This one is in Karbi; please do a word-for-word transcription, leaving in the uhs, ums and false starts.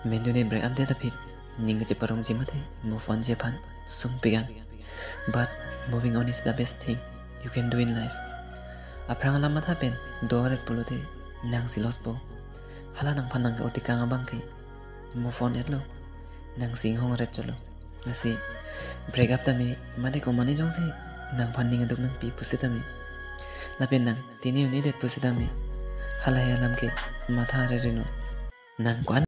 Mendone break up det aphi ning kacheparongji mate move onji aphan sungpik an. But moving on is the best thing you can do in life. Aphrang alam matha pen doret pulote nangsi loss po. Hala nangphan nang ke-otikang abang ke move on etlo. Nangsi inghong ret cholo. Lasi break up tame mate komane jongsi nangphan ning aduk nangpi pusitame, lapen nang tini un-edet pusitame, halahei alam ke matha rere non. Nang ko-an